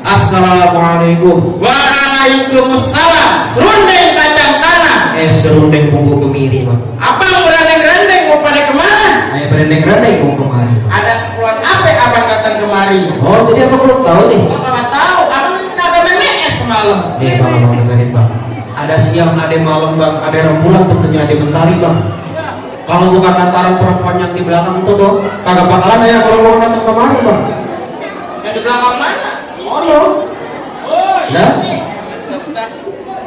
Assalamualaikum. Waalaikumsalam. Serundeng kacang tanah. Serundeng bumbu kemiri, Bang. Abang berandeng-randeng mau pada kemana? Ayo berendeng-rendeng mau kemari. Ada keperluan apa abang datang kemari? Oh, jadi apa belum tahu nih? Kalau tahu, abang kagak menes semalam. Bang, dengerin, Bang. Ada siang, ada malam, Bang. Ada rembulan, tentunya ada mentari, Bang. Kalau bukan lantaran perempuan yang di belakang itu tuh, kagak bakalan ya kalau mau datang kemari, Bang. Yang di belakang mana? Oh, no. Oh, ini.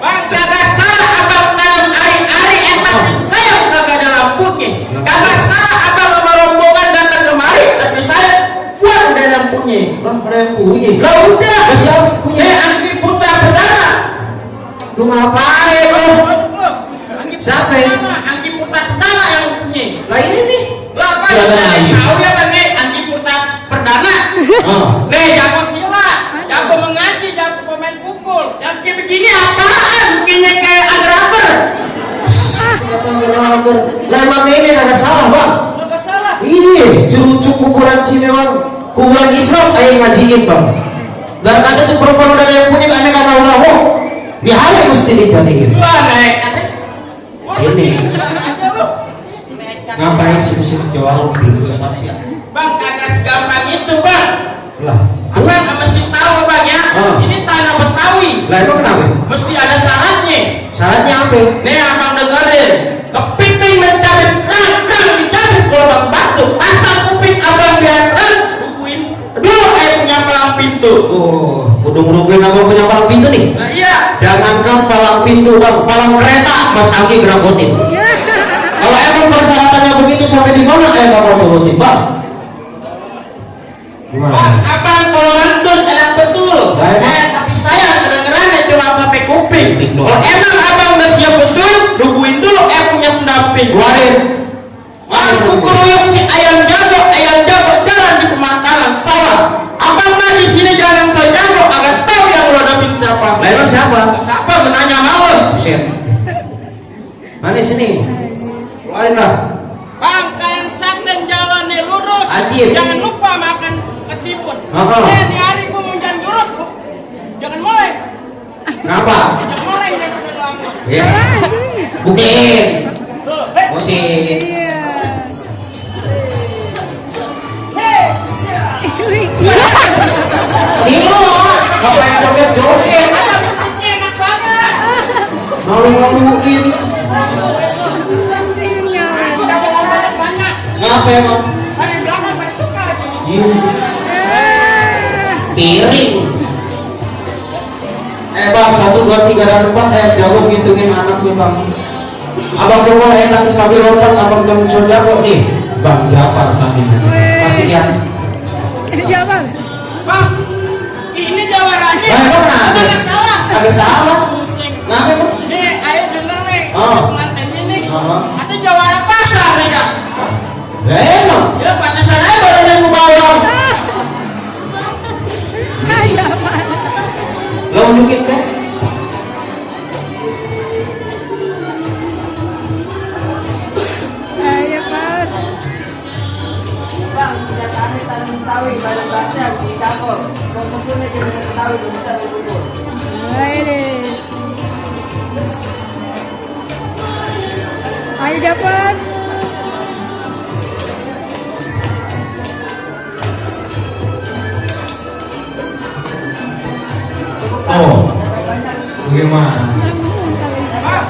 Bang, kagak salah abang tanam ari-ari tapi saya kagak ada lampunya. Kagak salah abang sama rombongan datang kemari, tapi saya buat ada lampunya. Bang, ada yang punya. Lah udah. Siapa punya? Anggi Putra Perdana. Lu ngapain, Bang? Siapa ya? Anggi Putra Perdana yang punya. Lah ini nih. Lah apa? Tahu ya kan nih Anggi Putra Perdana. Nih jago silat, jago mengaji, jago pemain pukul. Yang kayak begini apaan? Begini kayak undercover. Lah emang ini ada salah, Bang. Enggak salah. Iya, cucu kuburan sini, Bang. Kuburan Islam ayo ngajiin, Bang. Dan ada tuh perempuan udah yang punya aneh kata Allah. Dia hal yang mesti dijadiin. Wah, naik. Ini. Ngapain sih jual gitu ya, Bang? Bang, kagak segampang itu, Bang. Lah, Abang mesti tahu, Bang ya. Ini tanah Betawi. lah itu kenapa? Mesti ada syaratnya. Syaratnya apa? Nih abang dengerin. Kepiting mencari kerang dicari gelombang batu. Pasang kuping abang biar bukuin. Dulu punya palang pintu. Oh, udah ngerubuhin abang punya palang pintu nih. Nah iya. Jangankan palang pintu, Bang, palang kereta Mas Anggi gerabotin. Kalau emang persyaratannya begitu sampai di mana bakal turutin, Bang? Bang, abang kalau ngantun enak betul. Tapi saya kedengerannya cuma sampai kuping. Kalau emang abang udah siap betul, tungguin dulu punya pendamping. Keluarin. Aku keruyuk si ayam jago jalan di pemakaran sawah. Abang mah di sini jalan saya jago, agak tahu yang lo dapin siapa. Lah emang siapa? Siapa benanya malam? Buset. Mana sini? Keluarin lah. Bang, kayak saten jalannya lurus. Ajib. Jangan lupa makan ketimun. Di hari gua mau jalan lurus, jangan mulai. Kenapa? Jangan mulai jangan lama. Ya. Buktiin. Tuh, Musik. Sini lo, ngapain joget-joget? ada musiknya enak banget. Malu-maluin. Banyak. Ngapa emang? Dari belakang pada suka aja. Piring. Bang, 1, 2, 3, dan 4 saya jago ngitungin anaknya, Bang. Abang lu mulai enak sambil lompat, abang belum bisa jago nih. Bang, berapa tadi? Masih lihat? Jabar. Bang, ini jawarannya. Emang ada? Agak salah. Agak salah. Musik. Kenapa, Bang? Nih, ayo denger nih. Pengantin ini. Oh. Ada jawara pasar nih, Kak. Emang? Ya, pantesan aja badannya ku bawang. Jabar. Lo nunjukin kan? Jabar. Bang, tidak kami tanam sawi, badan basah, Chicago. Kau tentunya jadi tahu bisa berkumpul. Ini. Ayo Jabar. Oh, bagaimana? Bang,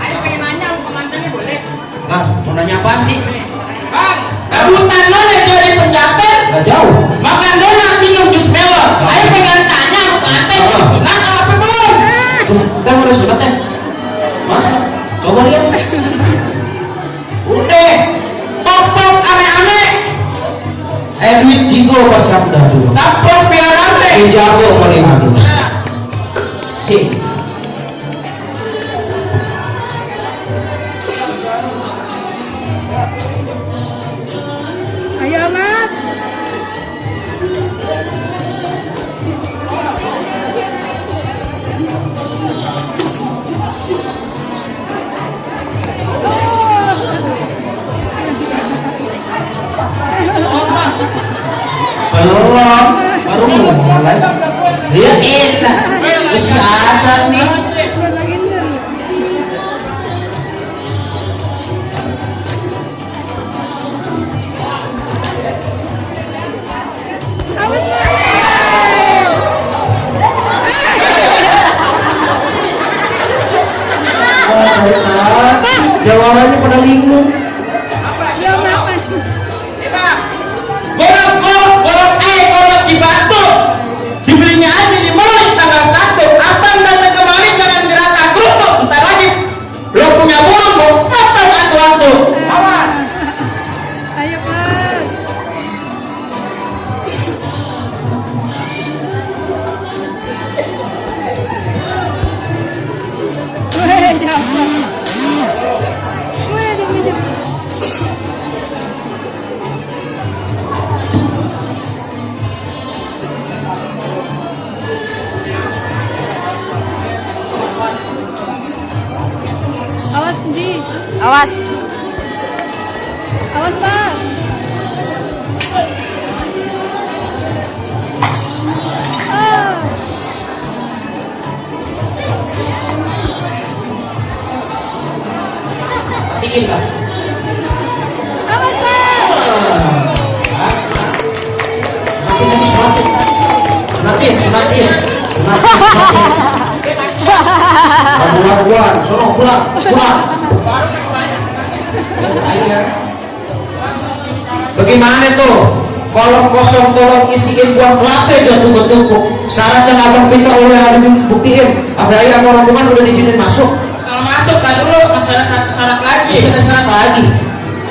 ayo pengen nanya sama pengantinnya boleh? Nah, mau nanya apaan sih? Bang, rebutan lo nih jadi penjaten. Gak jauh. Makan donat, minum jus melon. Ayo pengen tanya sama pengantin. Sunat apa belum? Kita udah sunat ya? Masa? Coba lihat. Udah. Pop-pop aneh-aneh. Duit jigo pas sabda dulu. Tampok biar aneh. Jago paling dulu. Sih. belum, baru mulai. Ya enak, masih ada nih. Belum lagi bener. Awas, Jawabannya pada linglung. belum makan. Golok dibantu. Dibelinya aja di mall tanggal 1. Abang datang kemarin dengan dirata kerupuk. Bentar lagi belum punya burung, mau potong atu-atu. Awas. Ayo, Pak. Weh, Japar. Weh, demi. Awas, Ji. Awas. Awas, Pak. Ah. Dingin kan? Awas, Pak. Semakin. Buat, pulang. Bagaimana tuh? Kolom kosong tolong isiin buat latte jatuh tumpuk. Syarat yang abang minta oleh Alim buktiin. Apa yang orang rumah udah diizinin masuk? Masalah masuk kan dulu, masalah syarat lagi. Masih ada syarat lagi.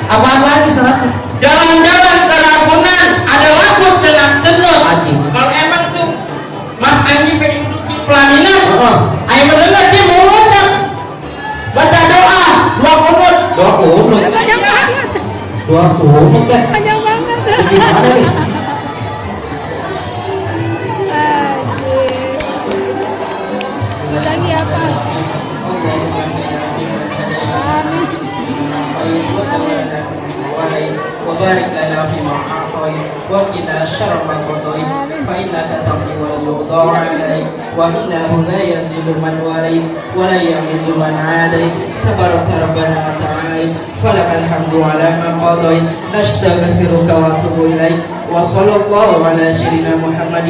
Apaan lagi syaratnya? Jalan-jalan ke Ragunan ada lagu cenat-cenut. Anjing. Kalau emang tuh Mas Anji pengen duduk di pelaminan, ayo mendengar dia mau ngomong. Baca doa, 2 kunut. Panjang banget. Teh. Panjang banget. Gimana nih? Aduh. Lagi apa? Amin. وبارك لنا فيما أعطيت وقنا شر ما قضيت فإنك تقضي ولا يقضى عليك وإنه لا يزيد من وليت ولا يعز من عاديت تبارك ربنا وتعالى فلك الحمد على ما قضيت نستغفرك ونتوب إليك وصلى الله على سيدنا محمد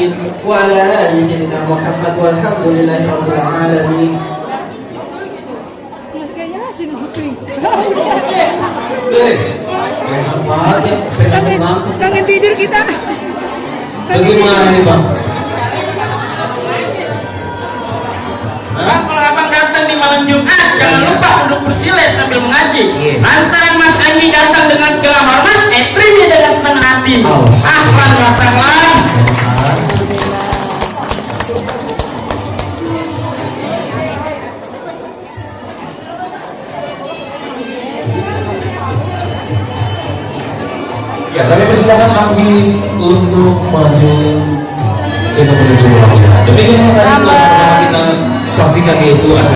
وعلى آل سيدنا محمد والحمد لله رب العالمين. Mas kayaknya masih nungguin. Kangen tidur kita. Bagaimana nih bang? Bang, kalau abang datang di malam Jumat, jangan lupa duduk bersila sambil mengaji. Lantaran Mas Anji datang dengan segala hormat, terima dengan setengah hati. Ahlan wa sahlan. Ya, kami persilakan Anggi untuk maju ke menuju ruang. Demikian yang tadi telah kita saksikan, yaitu